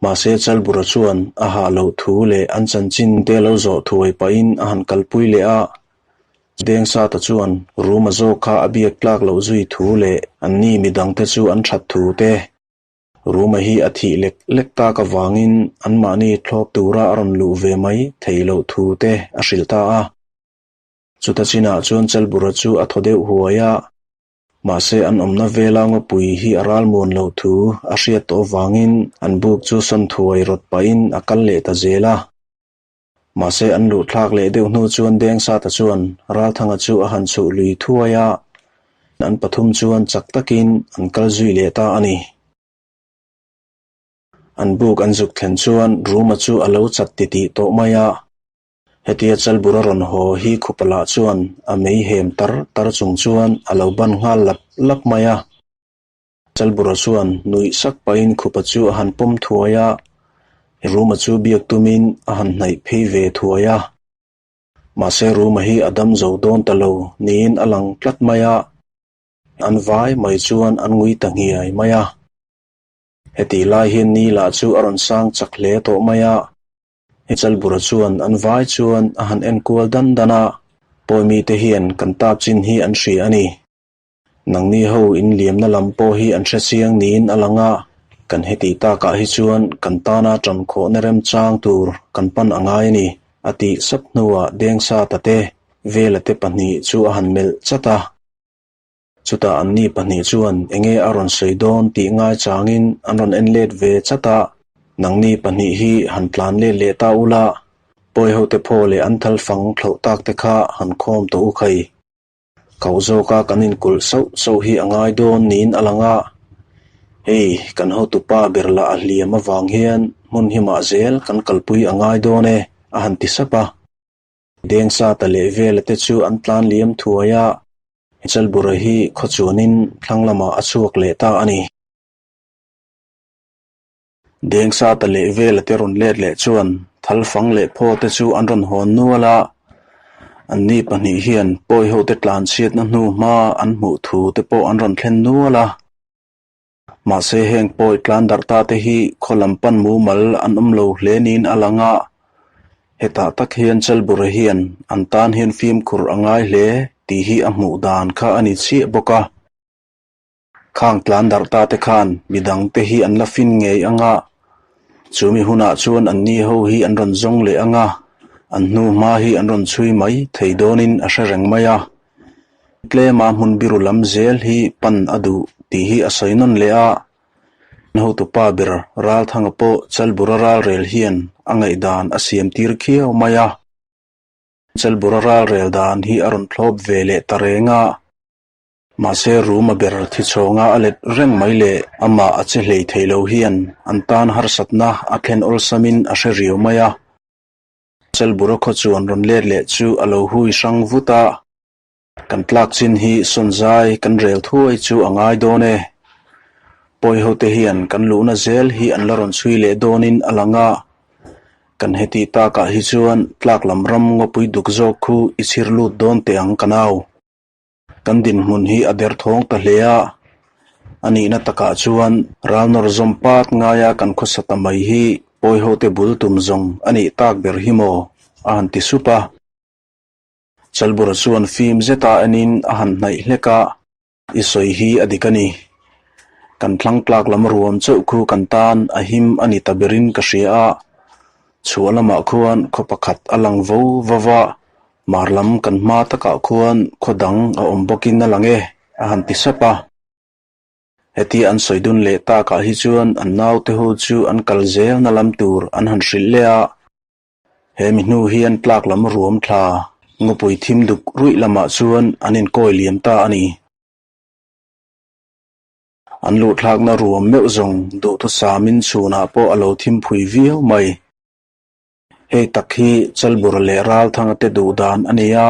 A: Mahse Chalbura chuan a hah loh thu leh an chanchin te lo zawh thuai pahin a han kalpui leh a. Dengsata chuan Ruma zawk kha a biak tlak loh zui thu leh anni midangte chu an that thu te, Ruma hi a thih lek lek tak avangin anmahni thlawp tura a rawn luh ve mai theih loh thu te a hrilh ta a. Chuta chinah chuan Chalbura chu a thaw deuh huai a. Mahse an awmna vela ngawpui hi a ralmuan loh thu a hriat tawh avangin an buk chu sawn thuai rawt pahin a kal leh ta zel a. Mahse an luh thlak leh deuh hnu chuan Dengsata chuan Ralthanga chu a han chhuh lui thuai a, an pathum chuan chak takin an kal zui leh ta a ni. An buk an zuk thlen chuan Ruma chu a lo chat titih tawh mai a. Hetia Chalbur a rawn haw hi Khupalah chuan a mei hem tar tar chung chuan a lo ban nghal lap lap mai a. Chalbura chuan nuih sak pahin Khupa chu a han pawm thuai a, Ruma chu biak tumin a han hnaih phei ve thuai a. Mahse Ruma hi a dam zo dawn ta lo niin a lang tlat mai a, an vai mai chuan an ngui ta nghiai mai a. Hetih lai hian ni lah chu a rawn sang chak hle tawh mai a, Chalbura chuan an vai chuan a han enkual dan dan a, Pawimi te hian kan tap chin hi an hria a ni. Nangni ho inliamna lam pawh hi an hre chiang niin a lang a, kan hetih takah hi chuan kan tana ṭankhawhna remchang tur kan pan a ngai a ni, a tih sap hnuah Dengsata te, Vela te pahnih chu a han melh chat a. Chutah anni pahnih chuan enge a rawn sawi dawn tih ngaichangin an rawn en let ve chat a, Nangni pahnih hi han tlan let leh ta ula, pawi hote phaw leh an thal fang thlauh tak te kha han khawm tawh u khai. Kau zawka kan inkulh sauh sauh hi a ngai dawn niin a lang a, hei kan hotupa ber lah a hliam avang hian hmun himah zel kan kalpui a ngai dawn e, a han ti sap a. Dengsata leh Vela te chu an tlan liam thuai a, Chalbura hi khaw chuanin thlang lamah a chhuak leh ta a ni. Dengsata leh Vela te rawn let leh chuan Thalfang leh Phaw te chu an rawn hawn nual a, anni pahnih hian pawi hote tlan chhiatna hnu hma an hmuh thu te pawh an rawn thlen nual a. Mahse heng pawi tlan darh ta te hi khaw lam pan mumal an awm lo hle niin a lang a, hetah tak hian Chalbura hian an tan hian fimkhur a ngai hle tih hi a hmuh dan kha a ni chiah bawk a. Khang tlan darh ta te khan midang te hi an la fin ngei ang a, chumi hunah chuan anni ho hi an rawn zawng leh ang a, an hnu hma hi an rawn chhui mai thei dawnin a hre reng mai a. Tlema hmun biru lam zel hi pan a duh tih hi a sawi nawn leh a, hotupa ber Ralthanga pawh Chalbura ralrel hian a ngaihdan a siam tir khiau mai a. Chalbura ralrel dan hi a rawn thlawp ve leh ta reng a, mahse Ruma ber thichhawnga a let reng mai leh amah a che hlei thei lo hian an tan harsatna a thlen awlsamin a hre riau mai a. Chalbura khaw chuan rawn let leh chu a lo hui hrang vut a, Kan tlak chin hi sawnzai kan rel thuai chu a ngai dawn e. Pawi hote hian kan luhna zel hi an la rawn chhui leh dawnin a lang a, kan hetih takah hi chuan tlak lam ram ngawpui duk zawk khu i chhir lut dawn teh ang ka nau. Kan dinhmun hi a derthawng ta hle a, a nihna takah chuan ralnawr zawm pat ngaia kan khawsa ta mai hi pawi hote bul tum zawng a nih tak ber hi maw? a han ti sup a. Chalbura chuan fim zeta enin a han hnaih hlek a, I sawi hi a dik a ni. Kan thlang tlak lam ruam chauh khu kan tan a him a ni ta berin ka hria a, chhuah lamah khuan khaw pakhat a lang vo vo va, mar lam kan hma takah khuan khaw dang a awm bawkin a lang e, a han ti sap a. Heti an sawi dun leh takah hi chuan an naute ho chu an kal zelna lam tur an han hrilh leh a. He mi hnu hian tlak lam ruam thla ngawpui thim duk ruih lamah chuan an inkawi liam ta a ni. An luhthlakna ruam meuh zawng duhthusamin chhunah pawh a lo thim phui viau mai. Hei tak hi Chalbura leh Ralthanga te duh dan a ni a,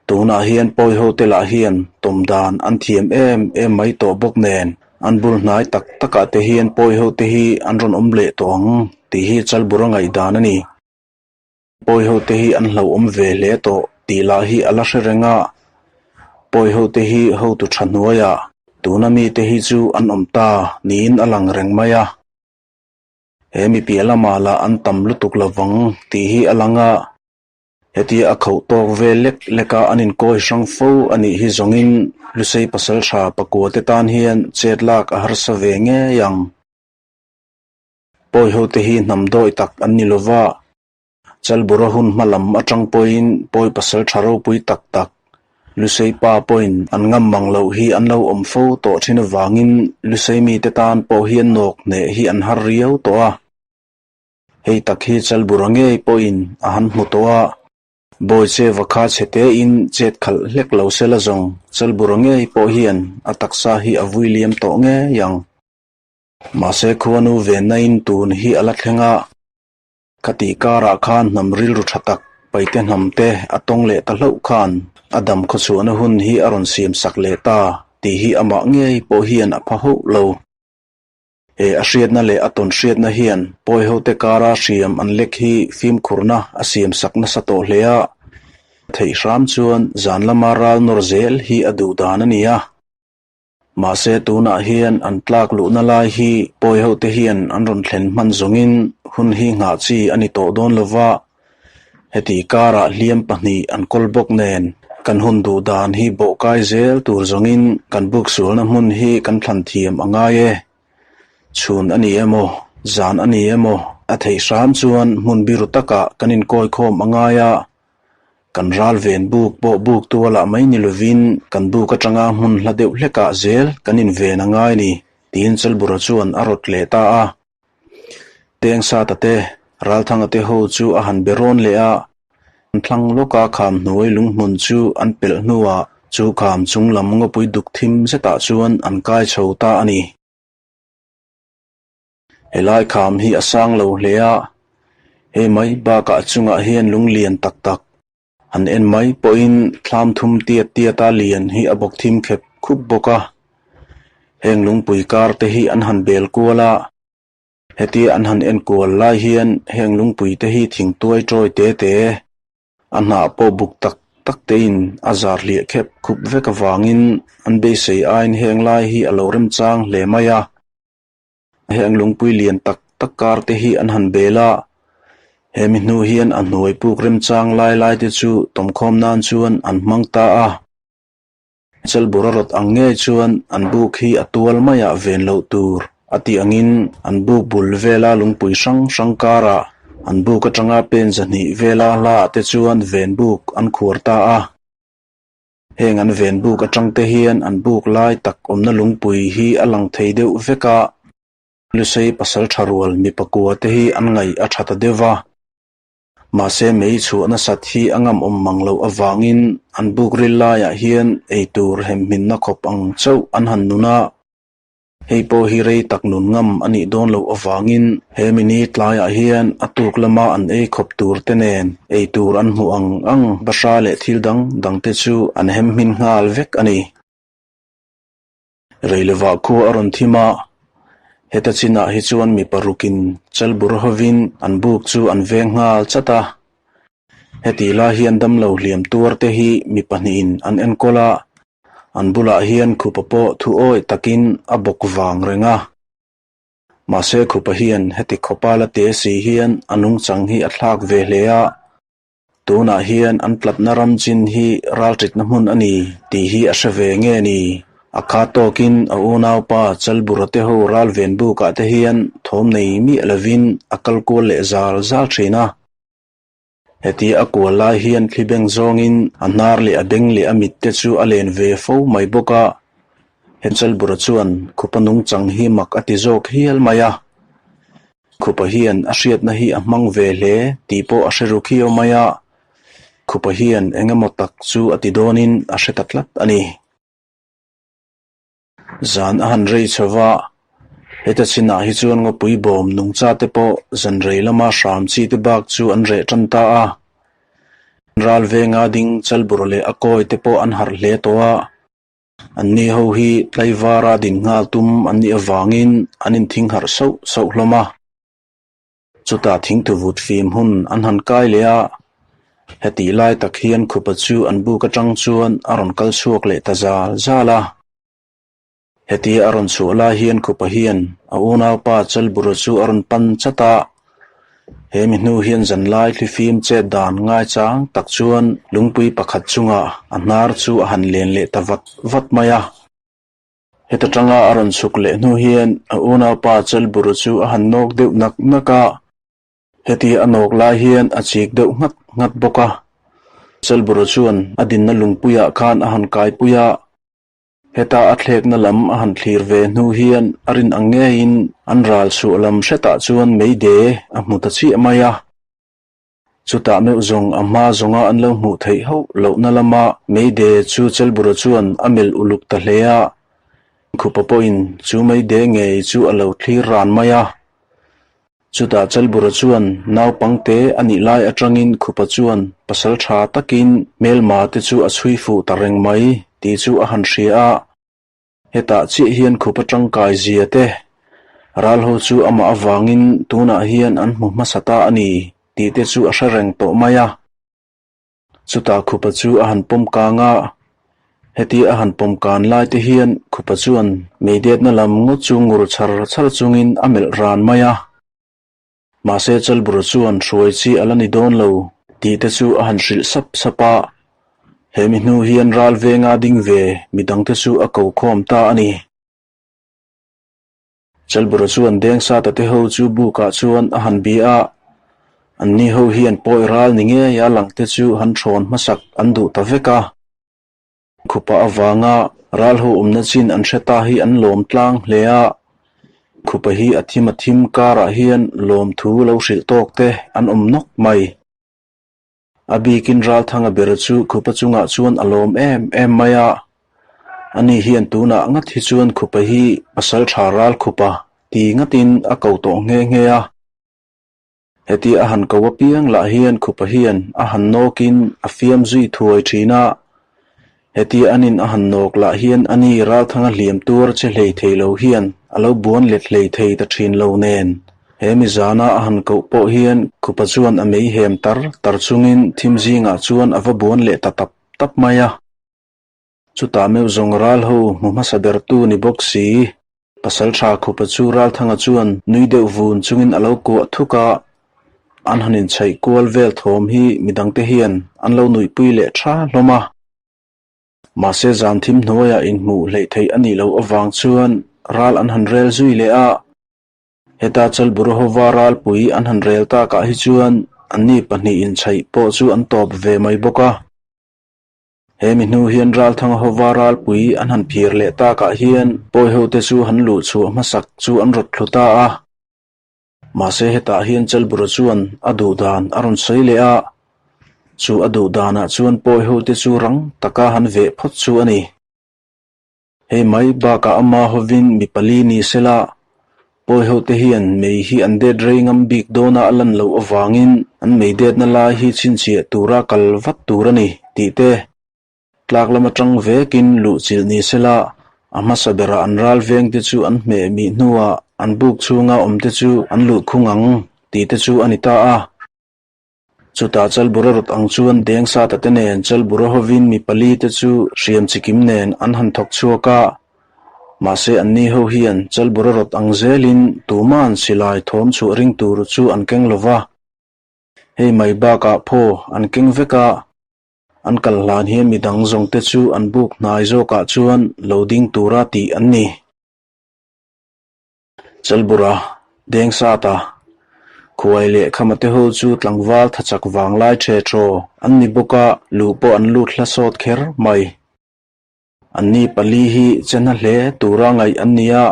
A: tunah hian pawi hote lah hian tawm dan an thiam em em mai tawh bawk nen an bul hnai tak takah te hian pawi hote hi an rawn awm leh tawh ang tih hi Chalbura ngaihdan a ni. Pawi hote hi an hlauhawm ve hle tawh tih lah hi a la hre reng a, pawi hote hi hotu tha hnuaiah tuna mite hi chu an awm ta niin a lang reng mai a. He mi piah lamah lah an tam lutuk lovang tih hi a lang a. Hetia a khauh tawk vel lek leka an inkawi hrang fo a nih hi zawngin Lusei pasaltha pakua te tan hian chet lak a harsa ve ngei ang. Pawi hote hi hnam dawi tak an ni lova, Chalbura hun hma lam atang pawhin pawi pasaltha ropui tak tak Lusei pa pawhin an ngam mang loh hi an lo awm fo tawh thin avangin Lusei mite tan pawh hian nawk hneh hi an har riau tawh a. Hei tak hi Chalbura ngei pawhin a han hmu tawh a, Bawiche vakha chhe tein chet khalh hlek lo se la zawng Chalbura ngei pawh hian a taksa hi a vui liam tawh ngei ang. Mahse khuanu vennain tun hi a la thleng a, khati karah khan hnam rilru tha tak paite hnam te a tawng leh ta hlauh khan a dam khawchhuahna hun hi a rawn siam sak leh ta tih hi amah ngei pawh hian a pha hauh lo. He a hriatna leh a tawn hriatna hian pawi hote kara hriam an lek hi fimkhurna a siam sak nasa tawh hle a, theih hram chuan zan lama ral nawr zel hi a duh dan a ni a. Mahse tunah hian an tlak luhna lai hi pawi hote hian an rawn thlen hman zawngin hun hi nghah chi a ni tawh dawn lova, heti karah hliam pahnih an kawl bawk nen kan hun duh dan hi bawhkai zel tur zawngin kan buk sualna hmun hi kan thlan thiam a ngai e. Chhun a ni emaw, zan a ni emaw, a theih hram chuan hmun biru takah kan inkawi khawm a ngai a, Kan ral ven buk pawh buk tualah mai ni lovin kan buk atanga hmun hla deuh hlekah zel kan inven a ngai ni, tiin Chalbura chuan a rawt leh ta a. Tengsata te, Ralthanga te ho chu a han be rawn leh a, an thlang lawka kham hnuai lunghmun chu an pelh hnuah chu kham chung lam ngawpui duk thim zetah chuan an kai chho ta a ni. Helai kham hi a sang lo hle a, hei mai bakah chungah hian lung lian tak tak han en mai pawhin thlam thum tiat tiata lian hi a bawk thim khep khup bawk a. Heng lungpui kar te hi an han bel kual a, hetia an han en kual lai hian heng lungpui te hi thingtuai tawi te te A hnah pawh buk tak tak tein a zar hliah khep khup vek avangin an beisei aiin heng lai hi a lo remchang hle mai a. Heng lungpui lian tak tak kar te hi an han bel a, hemi hnu hian a hnuai puk remchang lai lai te chu tawmkhawm nan chuan an hmang ta a. Chelbura rawt ang ngei chuan an buk hi a tual maiah ven loh tur a tih angin an buk bul vela lungpui hrang hrang karah an buk atanga pen zahnih vela hlaah te chuan ven buk an khuar ta a. Heng an ven buk atang te hian an buk lai tak awmna lungpui hi a lang thei deuh vek a, Lusei pasal tha rual mipa kua te hi an ngaih a tha ta deuh va. Mahse mei chhuah nasat hi a ngam awm mang loh avangin an buk ril laiah hian ei tur hemhminna khawp ang chauh an han nun a. Hei pawh hi rei tak nun ngam a nih dawn loh avangin he mini tlaiah hian a tuk lama an ei khawp tur te nen ei tur an hmuh ang ang bahra leh thil dang dang te chu an hemhmin nghal vek a ni. Reilovah khua a rawn thim a, heta chinah hi chuan mi parukin Chalbur hovin an buk chu an veng nghal chat a. Heti lai hian damlo hliam tuar te hi mi pahnihin an enkawl a, an bulah hian khupa pawh thu awih takin a bawk vang reng a. Mahse khupa hian heti khawpa la te si hian a nungchang hi a thlak ve hle a. Tunah hian an tlatna ram chin hi ralṭitna hmun a ni tih hi a hre ve nge ni? A kha tawkin a unaupa Chalbura te ho ral ven bukah te hian thawm nei miah lovin a kal kual leh zal zal ṭhin a. Heti a kual lai hian thli beng zawngin a hnar leh a beng leh a mit te chu a len ve fo mai bawk a. He Chalbura chuan khupa nungchang hi mak a ti zawk hial mai a. Khupa hian a hriatna hi a hmang ve hle tih pawh a hre ru khiau mai a, Khupa hian eng emaw tak chu a ti dawnin a hre ta tlat a ni. Zan a han rei chho va, heta chinah hi chuan ngawpui bawm nungcha te pawh zan rei lama hram chi te bak chu an reh tan ta a. Ral venga ding Chalbur leh a kawi te pawh an harh hle tawh a. Anni ho hi tlaivara din nghal tum an nih avangin an inthing harh sauh sauh hlawm a. Chutah thingthu vut fim hun an han kai leh a, hetih lai tak hian khupa chu an buk atang chuan a rawn kal chhuak leh ta zal zal a. Hetia a rawn chhuah lai hian Khupa hian a unaupa Chalbura chu a rawn pan chat a. He mi hnu hian zanlai thlifim chet dan ngaichang tak chuan lungpui pakhat chungah a hnar chu a han len leh ta vat vat mai a. Heta tanga a rawn chhuk leh hnu hian a unaupa Chalbura chu a han nawk deuh nak nak a. Hetia a nawk lai hian a chik deuh nghat nghat bawk a. Chalbura chuan a dinna lungpuiah khan a han kaipui a. Heta a thlekna lam a han thlir ve hnu hian a rin ang ngeiin an ral chhuah lam hretah chuan meide a hmu ta chiah mai a. Chutah meuh zawng a hma zawnga an lo hmuh theih hauh lohna lama meide chu Chelbura chuan a melh uluk ta hle a. Khupa pawhin chu meide ngei chu a lo thlir ran mai a. Chutah Chalbura chuan naupangte a nih lai atangin Khupa chuan pasal tha takin hmelma te chu a chhui fuh ta reng mai tih chu a han hria a. Hetah chiah hian Khupa tangkai zia te ral ho chu amah avangin tunah hian an hmu hmasa ta a ni tih te chu a hre reng tawh mai a. Chutah Khupa chu a han pawm kang a, heti a han pawm kan lai te hian Khupa chuan meidetna lam ngawt chu ngur chhar chhar chungin a melh ran mai a. Mahse Chalbura chuan hruai chi a la ni dawn lo tih te chu a han hrilh sap sap a. He mi hnu hian ral venga ding ve midangte chu a ko khawm ta a ni. Chalbura chuan Dengsata te ho chu bukah chuan a han bia a, anni ho hian pawi ral ni ngei a lang te chu han thawn hmasak an duh ta vek a. Khupa avanga ral ho awmna chin an hre ta hi an lawm tlang hle a, khupa hi a thim a thim karah hian lawmthu lo hrilh tawk te an awm nawk mai. A bikin Ralthanga ber chu Khupa chungah chuan a lawm em em mai a, ani hian tunah ngat hi chuan Khupa hi pasal tha ral Khupa ti ngatin a ko tawh nghe nghe a. Heti a han ko apiang lah hian Khupa hian a han nawkin a fiam zui thuai thin a, heti anin a han nawk lah hian ani Ralthanga hliam tuar che hlei thei lo hian a lo buan let hlei thei ta thin lo nen. He mi zana a han koh pawh hian Khupa chuan a mei hem tar tar chungin thim zingah chuan a va buan leh ta tap tap mai a. Chutah meuh zawng ral ho hmu hmasa bertu ni bawk si. Pasaltha Khupa chu Ralthanga chuan nui deuh vun chungin a lo kuah thuk a, an han inchhaih kual vel thawm hi midangte hian an lo nuihpui leh tha hlawm a. Mahse zan thim hnuaiah inhmuh hleih theih a nih loh avang chuan ral an han rel zui leh a. Heta Chalburhova ralpui an han rel takah hi chuan anni pahnih inchhaih pawh chu an tawp ve mai bawk a. He mi hnu hian Ralthangahova ralpui an han phir leh takah hian Pawihote chu han luh chhuah hmasak chu an rawt thlu ta a. Mahse hetah hian Chalbura chuan a duh dan a rawn sawi leh a, chu a duh danah chuan Pawihote chu rang taka han veh phawt chu a ni. Hei mai bakah ama hovin mi pali ni sela, pawi hote hian mei hi an det rei ngam bik dawna a lan loh avangin an mei detna lai hi chhinchhiah tura kal vat tur a ni tih te, tlak lam atang vekin luhchilh ni sela, a hmasa berah an ral vengte chu an hmeh mih hnuah an buk chhunga awmte chu an luhkhung ang tih te chu a ni ta a. Chutah Chalbura rawt ang chuan Dengsata te nen Chalbura hovin mi pali te chu hriam chikim nen an han thawk chhuak a. Mahse anni ho hian Chalbura rawt ang zelin tuma'n silai thawm chhuah ring tur chu an keng lo va. Hei mai bakah phaw an keng vek a, an kal hlan hian midang zawng te chu an buk hnai zawkah chuan lo ding tura tih an ni. Chalbura, Dengsata, Khuai leh Khamate ho chu tlangval thachak vanglai ṭhe ṭhaw an ni bawk a, luh pawh an lut hla sawt kher mai. Anni pali hi chena hle tura ngaih an ni a,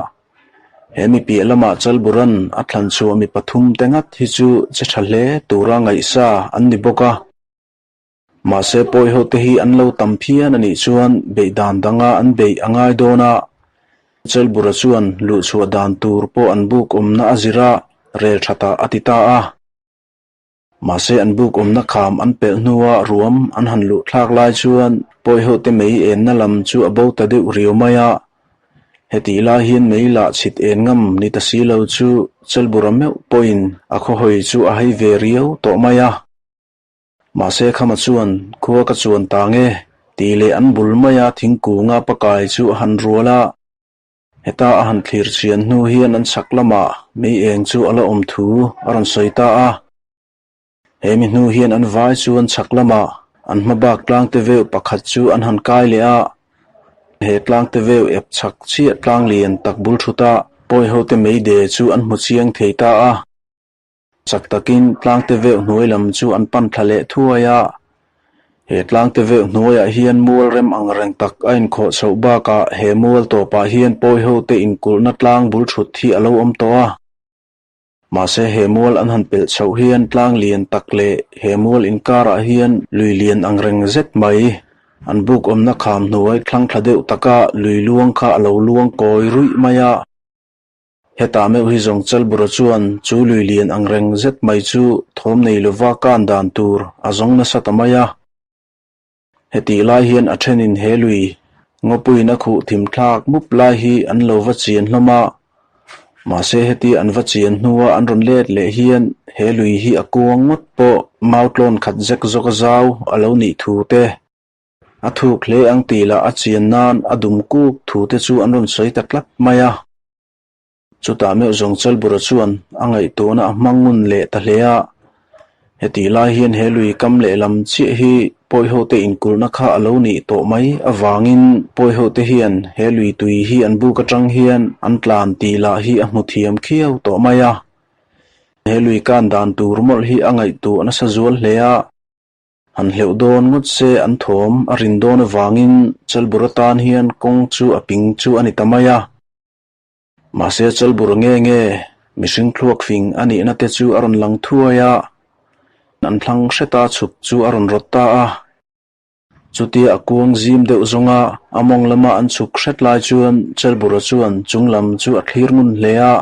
A: he mi piah lamah Chalburan a thlan chhuah mi pathum te ngat hi chu che ṭha hle tura ngaihsa an ni bawk a. Mahse pawi ho te hi an lo tam phian a nih chuan beih dan danga an beih a ngai dawn a, Chelbura chuan luhchhuah dan tur pawh an buk awmna a zir a, rel tha tah a ti ta a. Mahse an buk awmna kham an pelh hnua ruam an han luh thlak lai chuan pawi ho te mei enna lam chu a bo ta deuh riau mai a. Hetih lai hian mei lah chhit en ngam ni ta si lo chu Chelbura meuh pawhin a khawhawi chu a hei ve riau tawh mai a. Mahse Khama chuan khua ka chuan ta nge tih leh an bul maia thingkunga pakai chu a han rual a. Heta a han thlir chian hnu hian an chhak lamah mei eng chu a la awm thu a rawn sawi ta a. He mi hnu hian an vai chuan chhak lamah an hma bak tlangte veuh pakhat chu an han kai leh a. He tlangte veuh ep chhak chiah tlang lian tak bul thut a pawi hote mei de chu an hmu chiang thei ta a. Chak takin tlangte veuh hnuai lam chu an pan thla leh thuai a. He tlangte veuh hnuaiah hian mual rem ang reng tak a inkhawh chhoh bakah he mual tawpah hian pawi hote inkulhna tlang bul thut hi a lo awm tawh a. Mahse he mual an han pelh chhoh hian tlang lian tak leh he mual inkarah hian lui lian ang reng zet mai an buk awmna kham hnuai thlang thla deuh taka lui luang kha a lo luang kawi ruih mai a. Hetah meuh hi zawng Chalbura chuan chu lui lian ang reng zet mai chu thawm nei lova kan dan tur a zawng nasa ta mai a. Hetih lai hian a thenin he lui ngawpuiin a khuh thim thlak mup lai hi an lo va chian hlawm a. Mahse heti an va chian hnua an rawn let leh hian he lui hi a kuang ngawt pawh mau tlawn khat zek zawk a zau a lo nih thu te, a thuk hle ang tih lah a chian nan a dum kuk thu te chu an rawn sawi ta tlat mai a. Chutah meuh zawng Chalbura chuan a ngaihtuahna a hmang ngun leh ta hle a. Hetih lai hian he lui kam lehlam chiah hi Pawihote inkulhna kha a lo nih tawh mai avangin Pawihote hian he lui tui hi an buk atang hian an tlan tih lah hi a hmu thiam khiau tawh mai a. He lui kan dan tur mawlh hi a ngaihtuah nasa zual hle a. Han hleuh dawn ngawt se an thawm a rin dawn avangin Chalbura tan hian kawng chu a ping chu a ni ta mai a. Mahse Chalbur nge nge mihring thluak fing a nihna te chu a rawn lang thuai a, an thlang hreta chhuk chu a rawn rawt ta a. Chutia a kuang zim deuh zawnga a mawng lama an chhuk hret lai chuan Chalbura chuan chung lam chu a thlir ngun hle a.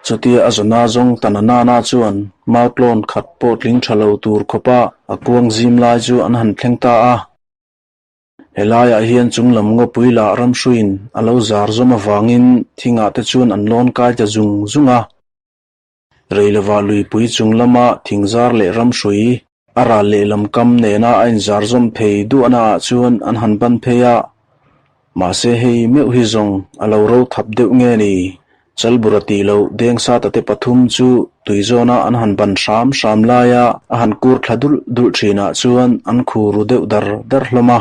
A: Chutia a zawna zawng ta na nana chuan mautlawn khat pawh tling tha lo tur khawpa a kuang zim lai chu an han thleng ta a. Helaiah hian chunglam ngawpui lah ramhruiin a lo zar zawm avangin thingah te chuan an lawn kai ta zung zung a. Reilova luipui chung lama thingzar leh ramhrui a ral lehlam kam nena a inzar zawm phei duahna ah chuan an han ban phei a. Mahse hei meuh hi zawng a lo ro thap deuh nge ni? Chalbura tih loh Dengsata te pathum chu tuizawna an han ban hram hram laia a han kur thla dulh dulh thinah chuan an khu ru deuh dar dar hlawm a.